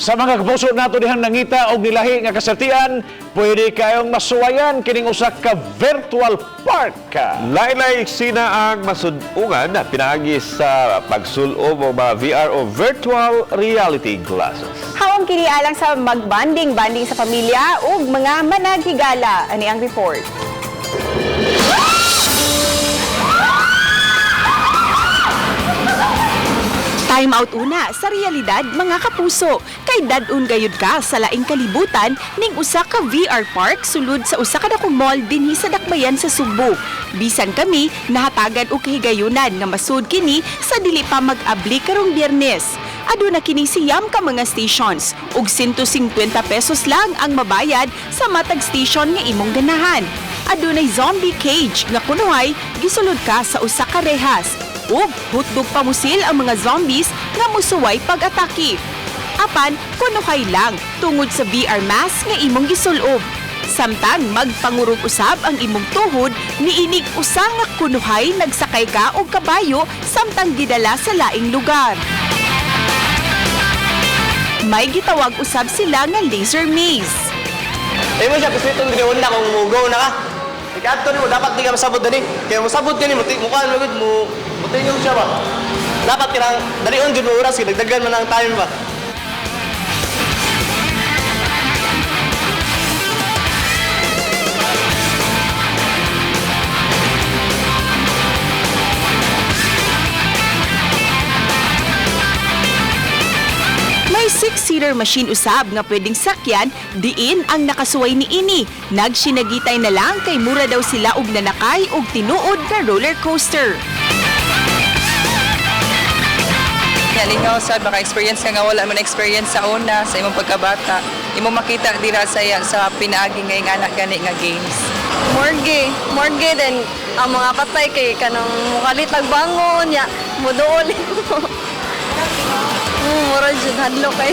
Sa mga kapuso nato dihang nangita og nilahi nga kasartian, pwede kayong masuwayan kining usa ka virtual park. Lain-lain sina ang masudungan na pinaagi sa pagsulob o mga VR o virtual reality glasses. Hawang kini alang sa magbanding-banding sa pamilya ug mga managhigala. Ani ang report. Time out una sa realidad, mga kapuso, kay dadun gayud ka sa laing kalibutan ning usa ka VR park sulod sa usa ka dakong mall dinhi sa Dakbayan sa Sugbo. Bisan kami nahatagan og kahigayunan nga masud kini sa dili pa mag-abli karong Biyernes. Aduna kini siyam ka mga stations ug 150 pesos lang ang mabayad sa matag station nga imong ganahan. Adunay zombie cage nga kunuhay gisulod ka sa usa ka rehas ug hutdog pamusil ang mga zombies nga musuway pag-atake. Apan, kunuhay lang tungod sa VR mask nga imong gisulob. Samtang magpangurog usab ang imong tuhod, niinig usa nga kunuhay nagsakay ka og kabayo samtang gidala sa laing lugar. May gitawag usab sila nga laser maze. Imo siya kusitong diri na kung mugo na ka. Ikaadto nimo dapat di ka masabot dani. Kay mosabot kani mo mukha mo gud mo mutingog siya ba. Dapat kirang dalion jud mo oras kay dagdagan man ang time ba. May six-seater machine usab nga pwedeng sakyan, diin ang nakasuway ni ini. Nagsinagitay na lang kay mura daw sila og nanakay og tinuod nga roller coaster. Nalingaw sad maka-experience ka nga wala man experience sa una sa imong pagkabata. Imo makita dira sa sa pinaagi ngayong anak gani nga games. Morgue. Morgue then ang mga patay kay kanang mukalit bangon ya muduol mo. Mura jud hadlok kay.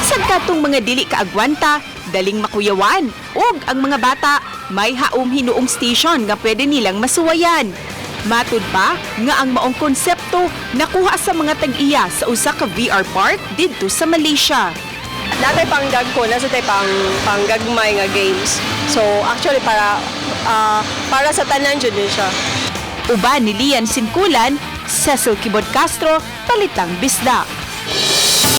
Sagkatong mga dili kaagwanta, daling makuyawan ug ang mga bata may haom hinuong station nga pwede nilang masuwayan. Matud pa nga ang maong konsepto nakuha sa mga tag-iya sa usa ka VR park didto sa Malaysia. Natay pang dagko, nasa tay pang panggagmay nga games. So actually para para sa tanan jud ni siya. Uban ni Lian Sinkulan, Cecil Kibod Castro, Palitang Bisda.